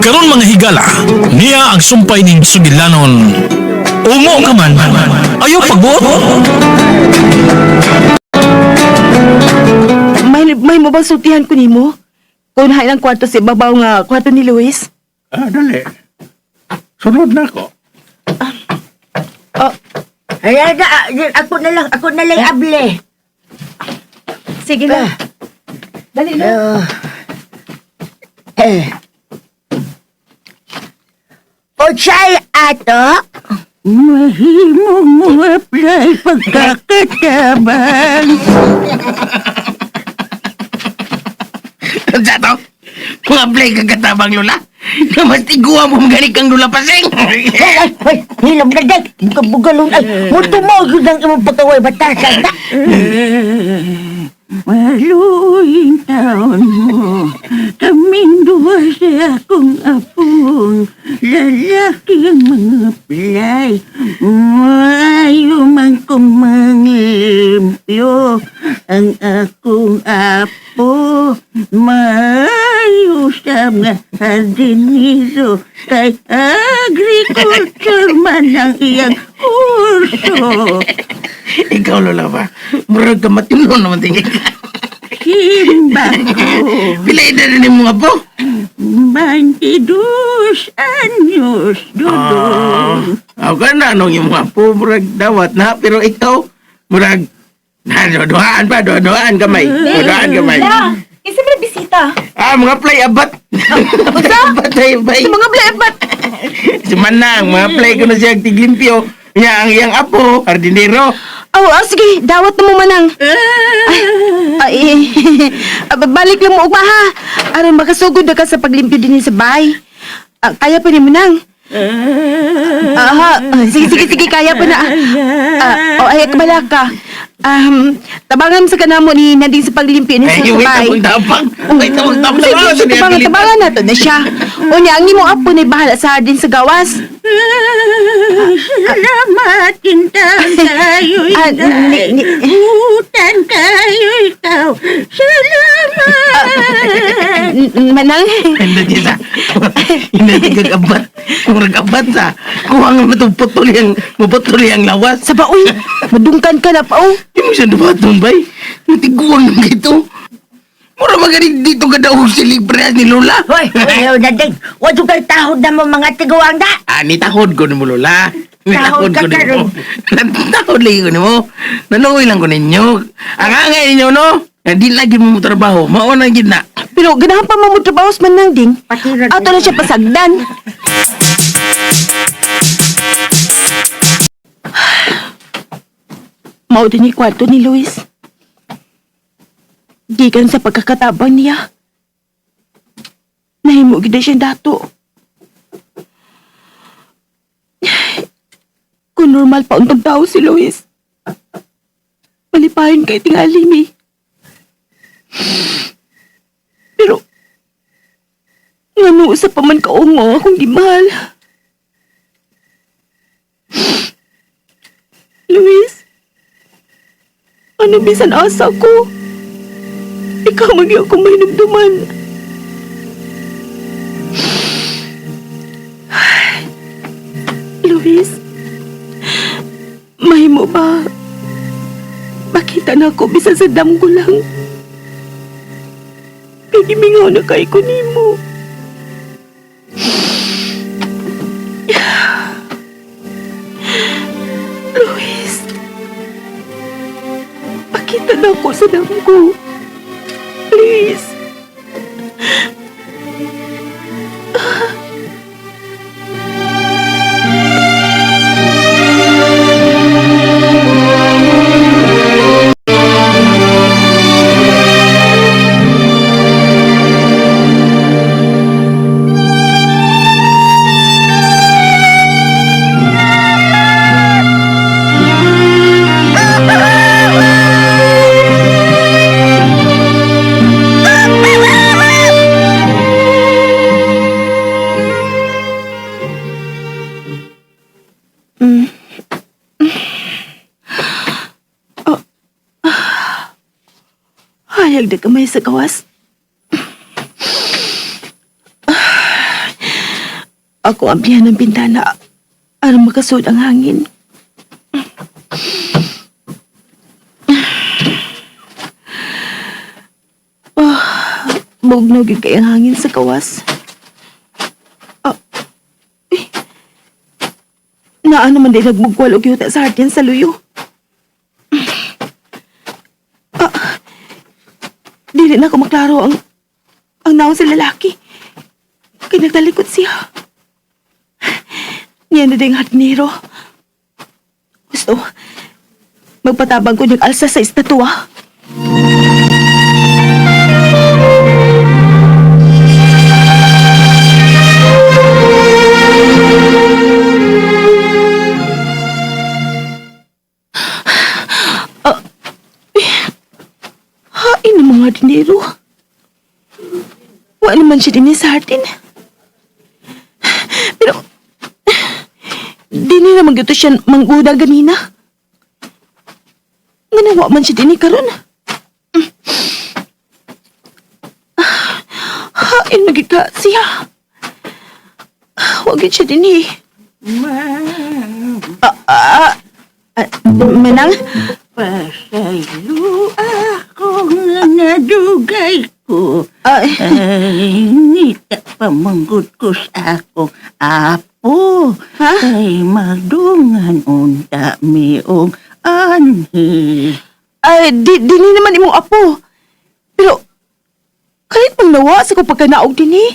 Karon mga higala, niya ang sumpay ning sugilanon. Ungo ka man, ayaw pagbuot. May mo bang sultihan ko nimo? Kung hain ang kwarto sa ibabaw nga kwarto ni Luis? Ah, dali. Sunod na ako. Oh, Ay, ay, ay, ako na lang able. sige na. Dali na. Eh. Unsay ato? Mahimo mo apply pagkakatabang. Sa to? Mga play kang katabang lula. Mas tiguan mo magaling kang lula pasing. Ay, ay, ay, hilom na day. Bugalon ay. Muto mo yun ang imong pagkaway batasan na. Maluing taon mo. Kaming duwa sa akong apong. Lalaki ang mga apply. Maayo man kong manglimpyo. Ang akong apo. Maayo sa mga hardinero. Kay agriculture man ang iyang kurso. Ikaw lola ba? Murag ka matino naman tingin ka. Simba ko. Pila edad na ni mga po? 22 años, Dudong. Ah, ka na nung yung mga po, murag dawat na. Pero ikaw, murag, na, duhaan pa, duhaan kamay. Duhaan kamay. La, isa ba bisita? Ah, mga play abat. Unsa? Abat ay bay. Sa mga blabat. Si Manang, mga play ko na siya tiglimpyo. Nya ang iyang apo, hardinero. Oh, sige, dawat na mo manang. Ay, ay, balik lang mo ugma ha. Aron makasugod na ka sa paglimpyo din sa bahay. Ah, kaya pa ni Manang. Aha, sige, sige, sige, kaya pa na. Ah, oh, ay, kabala ka. Tabangan sa kanamo ni Nadine sa paglimpyo ni sa Ay, wait, bahay. tapang tapang. Wait, tapang tapang. Sige, sige, tabangan, tabangan na to na siya. Unya, ang imo apo na bahala sa hardin sa gawas. Salamat, intang kayo, Ah, inday. Hutan kayo, ikaw. Salamat! Manang, Hindi siya. Hindi siya kagabat. Murag abat sa. Kuha nga matuputol yung, maputol yung lawas. sa baoy, madungkan ka na pa, oh. Di mo siya dumaton, bay. Matiguang ng gito. Mura magaling dito ka daw si Libre ni Lola. Hoy, hoy, nadig. Wa jud kay tahod na mo mga tiguang na. Ah, nitahod ko ni mo, Lola. Nitahod Tahod ka ko ni mo. karon. Natahod lagi ko ni mo. Naluoy lang ko ninyo. Ang angay ninyo, no? Hindi lagi mo trabaho. Mauna gid na. Pero ganahan pa mo trabaho sa Manang ding. Patira Ato na siya pasagdan. Mao din ni kwarto ni Luis. Gikan sa pagkakatabang niya. Nahimo gid na siyang dato. Kung normal pa untang tao si Luis, malipahin kay tingali ni. Pero, ngano sa paman kaungo akong gimahal. Luis, ano bisan asa ko? Ikaw maging akong mahinumduman. Luis, mahimo ba? Makita na ako bisan sa damgo lang. Kagimingaw na kay ko nimo. Luis, pakita na ako sa damgo. Please. Hayag na kamay sa gawas. Ako amplihan ang bintana aron makasud ang hangin. Oh, bugnaw gyud kay ang hangin sa kawas. Ah, eh, naa naman din nagbugwal og yuta sa hardin sa luyo. Ah, dili na ako maklaro ang naon sa lalaki. Kay nagtalikod siya. Niya na ding hardinero. Gusto, magpatabang ko niyang alsa sa estatwa. Hain ng mga hardinero. Wala naman siya din sa hardin. Pero, di niya naman gito siya mangguda ganina. Nga nawa man siya din karon. Hain magigka siya. Huwag yun siya din eh. Ma'am, Ah, ah, ah, Manang? pasaylo ako nga nadugay ko. Ah, Ay, ngita pamanggut ko sa akong apo. Ha? Kay magdungan unta miong anhi. Ay, di ni naman imong apo. Pero, kahit pang nawa sa kong pagkanaog din eh.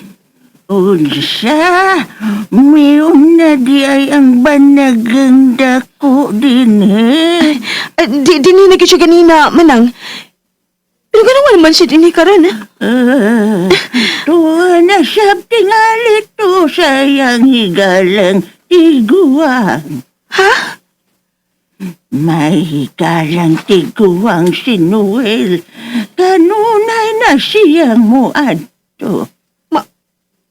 Unsa, miong na di ay ang banagang dako din eh. Ay, di ni na siya ganina, Manang. Pero ganun naman siya din eh karon. Eh. Ah, tuwa na siyang tingali to sayang higalang tiguang. Ha? May higalang tiguang si Noel. Kanunay na siyang muadto.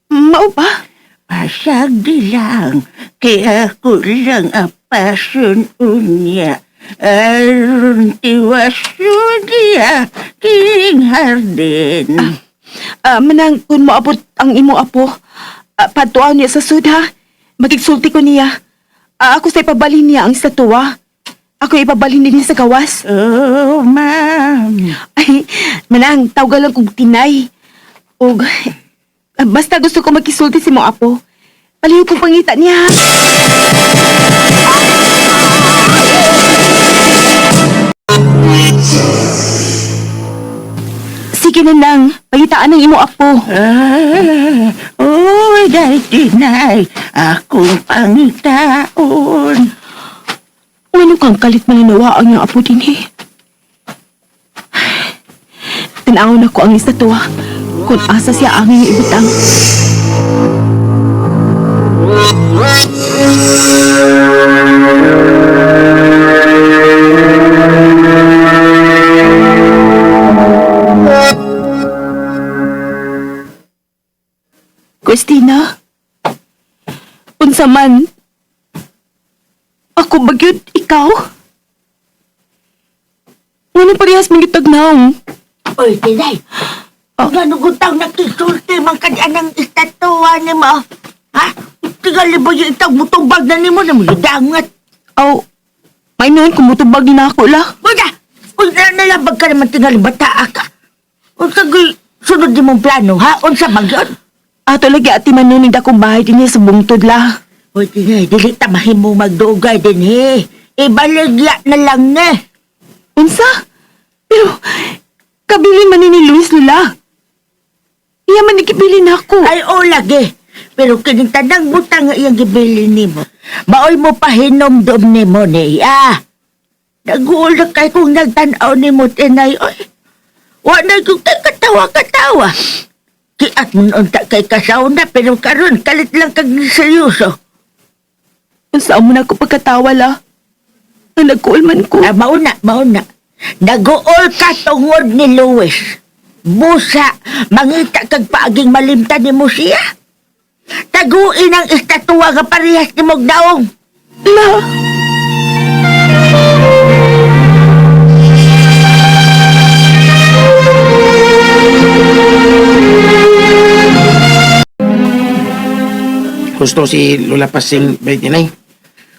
Mao ba? Pasag di lang, kaya ako lang apasun unya. Aron tiwasun niya, king hardin. Ah, Manang, kung moabot ang imo apo, patuan niya sa sud ha. Magigsulti ko niya. Ah, ako sa ipabalhin niya ang estatwa. Ako ipabalhin din niya sa gawas. Oh, ma'am. Ay, Manang, tawag lang kong tinay. Og, basta gusto ko magkisulti si mo apo. Paliw kong pangita niya. Ha? Sige na lang, pangitaan ng imo apo. Ah, oy, dahil tinay, akong pangitaon. Ano kang kalit malinawa ang iyong apo din eh. Tanaw na ko ang estatwa kung asa siya ang iyong ibutang. Christina, unsa man, ako ba gyud ikaw? Wala parehas mong gitagnaw. Oy, tinay. Nga nugutaw nakisulti man kad anang istatuwa ni mo. Ha? Tingali ba yung itag mutubag na nimo na mga dangat? Aw, may noon kumutubag din ako la. Wala! Unsa na nalabag ka naman tingali bataa ka. Unsa gyud sunod ni mong plano, ha? Unsa man gyud? Ato lagi ati manunig akong bahay din niya sa bungtod la. Hoy, tinay, dili ta mahimo magdugay din he. Ibaligya na lang ni. Unsa? Pero, kabilin man ni Luis Lula. Iya man ikibilin ako. Ay, o lagi. Pero kining tanang butang nga iyang gibili nimo. Maoy mo pahinomdom nimo niya. Naguol kay kung nagtan-aw nimo tinay, oy. Wa na gyud kay katawa-katawa. Kiat mo noon ta kay kasaw na pero karon kalit lang kag seryoso. Unsa mo na ako pagkatawa la? Nga nagkuol man ko. Ah, mauna, mauna. Naguol ka tungod ni Luis. Busa, mangita kag paaging malimtan nimo siya. Taguin ang estatuwa nga parehas ni Mogdaong. La! Gusto si Lola Pasing bay tinay.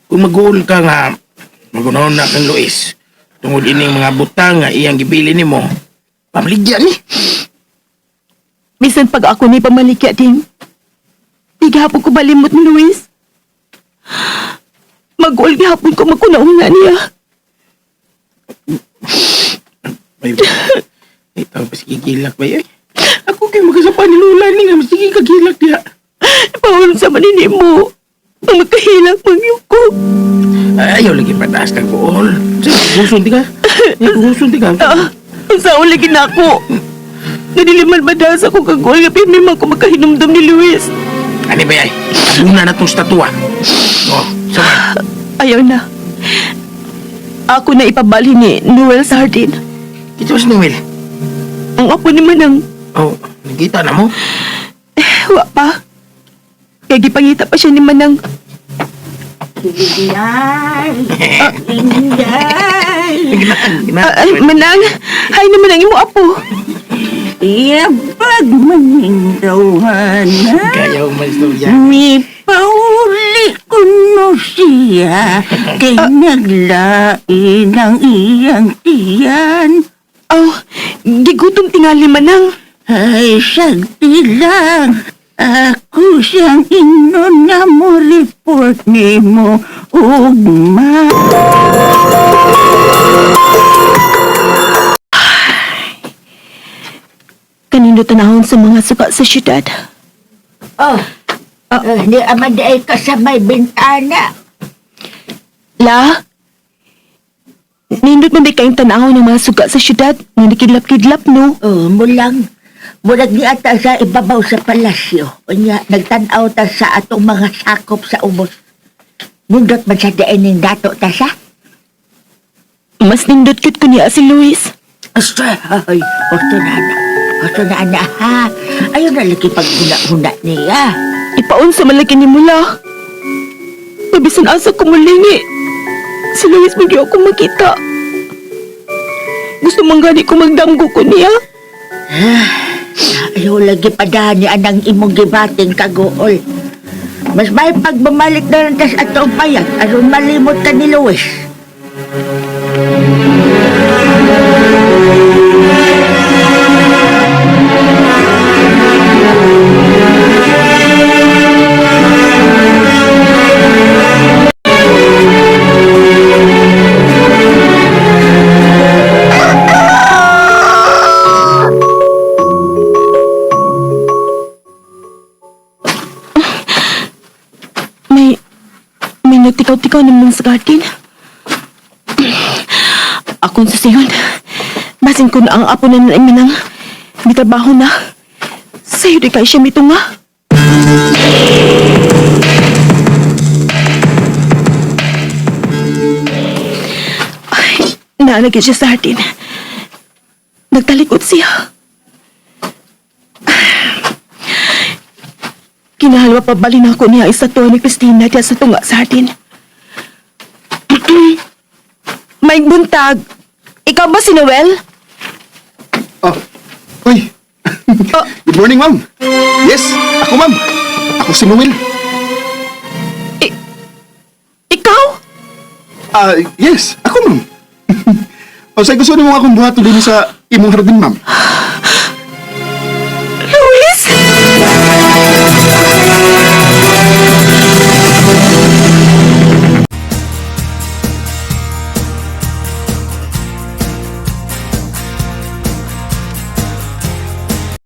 Kung mag-uol ka nga, magunahon na kang Luis. Tungod ining mga butang nga iyang gibili nimo, pamaligya ni. Bisan pag ako ni pamalikya ding. Di gihapon ko malimot ni Luis. Mag-uol gihapon ko magkunaong na niya. Bay, ito, sige gilak bay. Ay, ako kay magkasapa ni Lola ni nga, sige kagilak diha. Paulong sa manini mo. Ang magkahilak mangyuko. Ay, ayaw lagi pataas kang buol. Sige, gusun di ka. Ay, gusun di ka. Ah, ang saon lagi na ako. Nadiliman ba dahil sa akong kagol nga pirmi man ko magkahinumdum ni Luis. Ano ba ay? Una na tong statua. Oh, sama. Ayaw na. Ako na ipabalhin ni Noel Sardin. Ito si Noel. Ang apo ni Manang, Oh, nakita na mo? wa pa. Kaya gipangita pa siya ni Manang. Inday! Inday! Ginahan, ginahan. Ah, ay, Manang, hay naman ang imo apo. Iyabag manindawan na. Kaya mo istorya. Mi pauli kuno siya kay naglain ang iyang tiyan. Aw, gigutom tingali Manang. Ay, sagdi lang. Ako siyang ingnon nga mo report nimo ugma. Kanino tanahon sa mga suka sa syudad. Oh, di aman di ay ka sa may bintana. La, nindot man di kayong tanahon ng mga suka sa syudad. Nga nakidlap-kidlap, no? Oh, mulang. Murag ni ata sa ibabaw sa palasyo. Unya, nagtanaw ta sa atong mga sakop sa ubos. Nindot man sa diin ning dato ta sa. Mas nindot cute ko niya si Luis. Asta, ay, husto na ana. Husto na ana, ha? Ayaw na lagi paghuna-huna niya. Ipaon sa malaki ni mula. Pabisan asa kumulingi. Si Luis magyo ako makita. Gusto man gani ko magdamgo ko niya. Ayaw lagi padahan ni anang imong gibating kagool. Mas may pagbumalik na lang tas atong payag, aron malimot ka ni Luis. May nagtikaw-tikaw naman sa garden. Akong susiyon. Basin ko na ang apo na minang mitrabaho na. Sa'yo di kayo siya mitunga. Ay, naalagay siya sa hardin. Nagtalikod siya. Kinahalwa pa balin ako niya isa to ni Christina diya sa tunga sa hardin. May buntag. Ikaw ba si Noel? Oh, uy. Oh. Good morning, ma'am. Yes, ako, ma'am. Ako si Noel. Ikaw? Ah, yes, ako, ma'am. O, say gusto nimo akong buhaton din sa imong hardin, ma'am.